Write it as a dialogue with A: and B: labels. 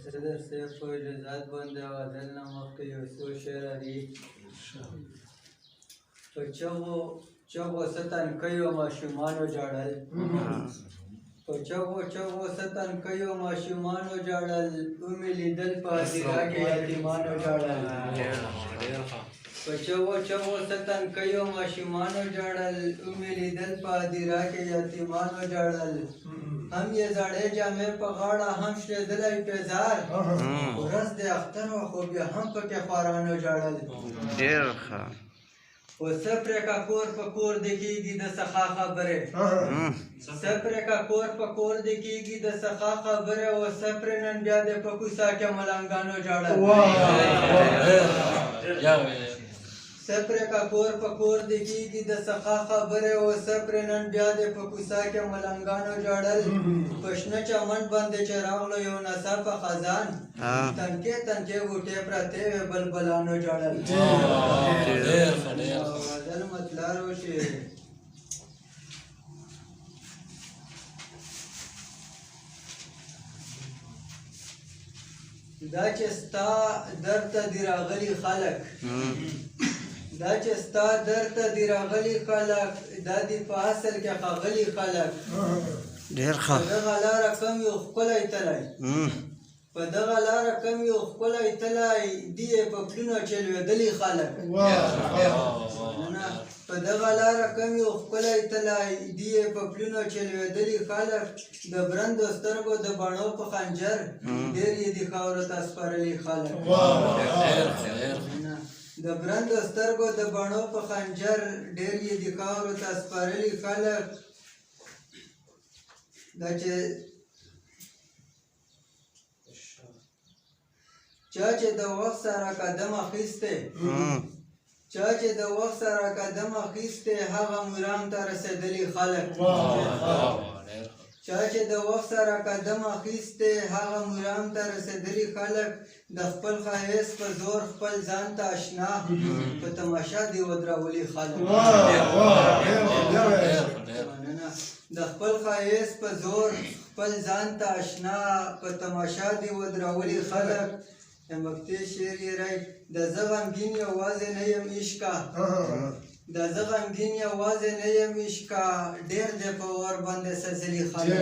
A: صدر صاحب په اجازت باندې غزل نه مخکې یو څو شعره دي. په چغو چغو څه تنکیو ماشومانو ژړل، په چغو چغو څه تنکیو ماشومانو ژړل، ومې لیدل په هدیره کې یتیمانو ژړل. په چغو چغو څه تنکیو ماشومانو ژړل، ومې لیدل په هدیره کې یتیمانو ژړل. هم یې زړې جامې په غاړه، هم شلېدلی پیزار، ورځ د اختر وه خو بیا هم پکې خوارانو ژړل.
B: ډېر ښه.
A: خو څه پرې که کور په کور دې کېږي د سخا خبرې، څه پرې که کور په کور دې کېږي د سخا خبرې، او څه پرې نن بیا د په کوڅه کې ملنګانو ژړل. څه پرې که کور په کور دې کېږي د سخا خبرې، او څه پرې نن بیا د په کوڅه کې ملنګانو ژړل. په شنه چمن باندې چې راغلو یو ناڅاپه خزان، تنکې تنکې غوټې پرتې وې بلبلانو ژړل. غزل مطلع وشي. دا چې ستا در ته دي راغلي خلک، دا چې ستا در ته دي راغلي خلک، دا دي په اصل کې ښاغلي خلک.
B: ډېر ښه.
A: په دغه لاره کوم یو ښکلی تلی، په دغه لاره کوم یو ښکلی تلی، دي یې په پلونو چې لوېدلي خلک. په دغه لاره کوم یو ښکلی تلی، دي یې په پلونو چې لوېدلي خلک. د برندو سترګو د بڼو په خنجر، ډېر یې دي خاورو ته سپارلي خلک. د برندو سترګو د بڼو په خنجر، ډېر یې دي خاورو ته سپارلي خلک. دا چې چا چې د وخت سره قدم اخیستی، چا چې د وخت سره قدم اخیستی، هغه مرام ته رسېدلي خلک. چا چې د وخت سره قدم اخیستی، هغه مرام ته رسېدلي خلک. د خپل ښایست په زور خپل ځان ته اشنا، په تماشا دي ودرولي خلک. د خپل ښایست په زور خپل ځان ته اشنا، په تماشا دي ودرولي خلک. د مکتې شعر یې دی، د زه غمګین یوازې نه یم عشقه، د زه غمګین یوازې نه یم عشقه، ډېر دی په اور باندې سوځلي خلک.